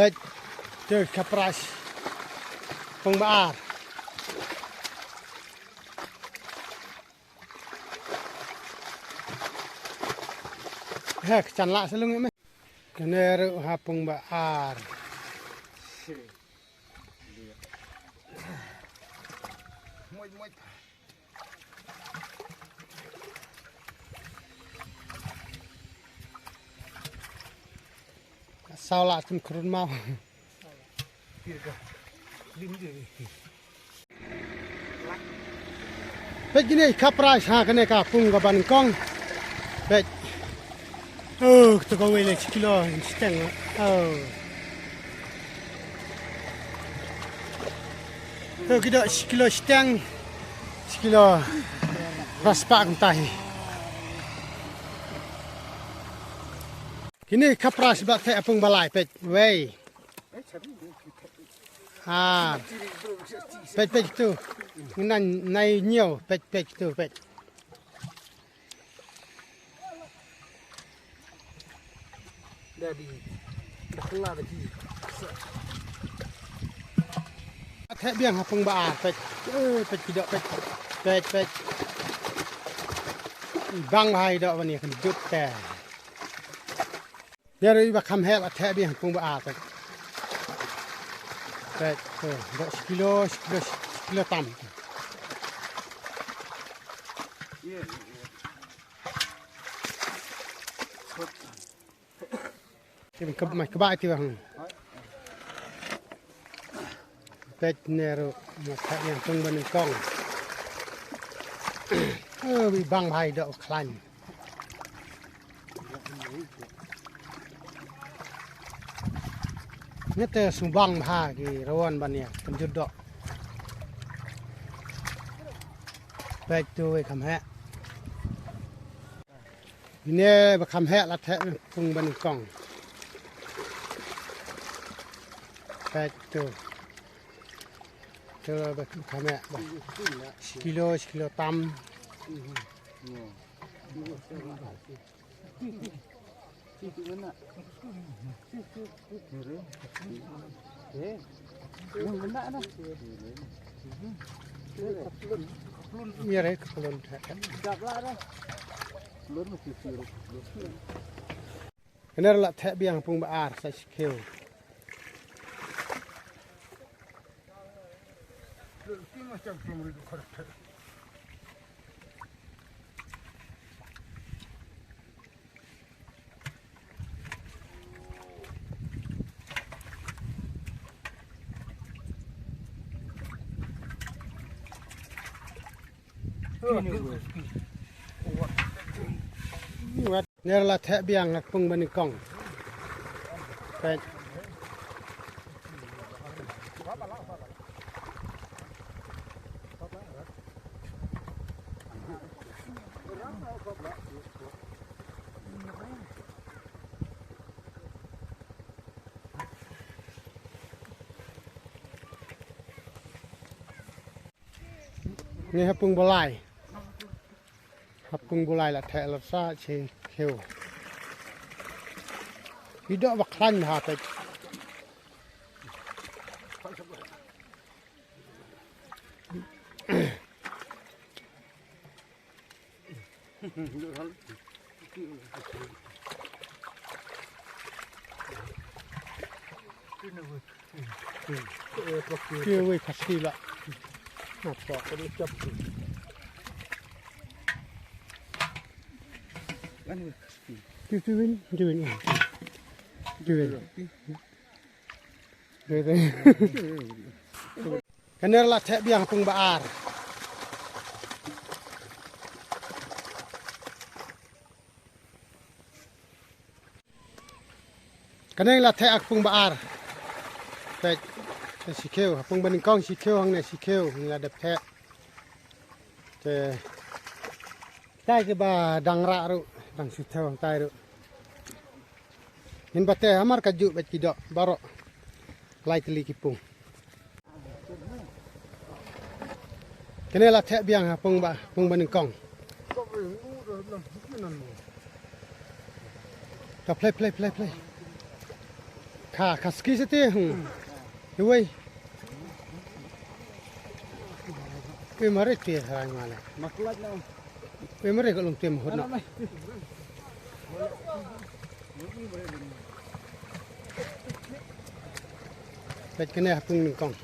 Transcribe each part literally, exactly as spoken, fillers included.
Peit, te ka prize pung ba ar. He, ka chan lah sa lung me. Kane ruh ha pung ba ar. Saw lah tum khrun mau. Peit kine ka prize ha kane ka pung kaba nyngkong. Peit. Oh, to kawei le shi kilo shiteng. Oh. To ki dok shi kilo shiteng. Shi kilo phra spah kumta hi. Kine ka prize ba theh ha pung ba lai, peit. Wei. Ah. Peit, peit tu. Ngan nai nyiaw, peit, peit tu, peit. Theh biang ha pung ba ar, peit. Eh, peit ki dok, peit. Peit, peit. Bang bha i dok bani kan jut te. Ïa ruh i ba kham heh la theh biang ha pung ba ar, peit. Peit, peit, dok shi kilo, shi kilo, shi kilo tam. Kim kep mai keba ti bang. Peit ne ruh ma theh biang pung ba nyngkong. Eh, i bang bha i dok khlaiñ. Ngi te shu bang bha ki rawan ban ïa pynjut dok. Peit tu wei kham heh. Ine ba kham heh la theh pung ba nyngkong. Peit tu. Tu ba kham heh ba. Shi kilo, shi kilo tam. Ïa re ka plun. Kane la theh biang pung ba ar sa shi kilo. Ner la theh biang ha pung ba nyngkong. Peit. Ngi ha pung ba lai. Ha pung ba lai la theh la sa shi kilo. I dok ba khlaiñ ha peit. Ki wei ka ski la. Ki, ki win, ki win. Ki win. Kane la theh biang pung ba ar. Kane la theh ak pung ba ar. Peit, te shi kilo, pung ba nyngkong shi kilo, hangne shi kilo ngi la dep theh. Te tai ki ba dang rah ruh, dang shu thew hangtai ruh. Ngin ba te hamar ka juh bad ki doh baroh lai tylli ki pung. Kane la theh biang ha pung ba, pung ba nyngkong. Ka play, play, play, play. Kha, kha ski siti, hmm. Iwei. Iwei mare ti harai male. Iwei mare ka lung tim hut na. Peit kane ha pung nyngkong.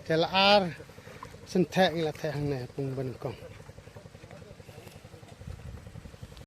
Te la ar shen theh ngi la theh hangne ha pung ba nyngkong.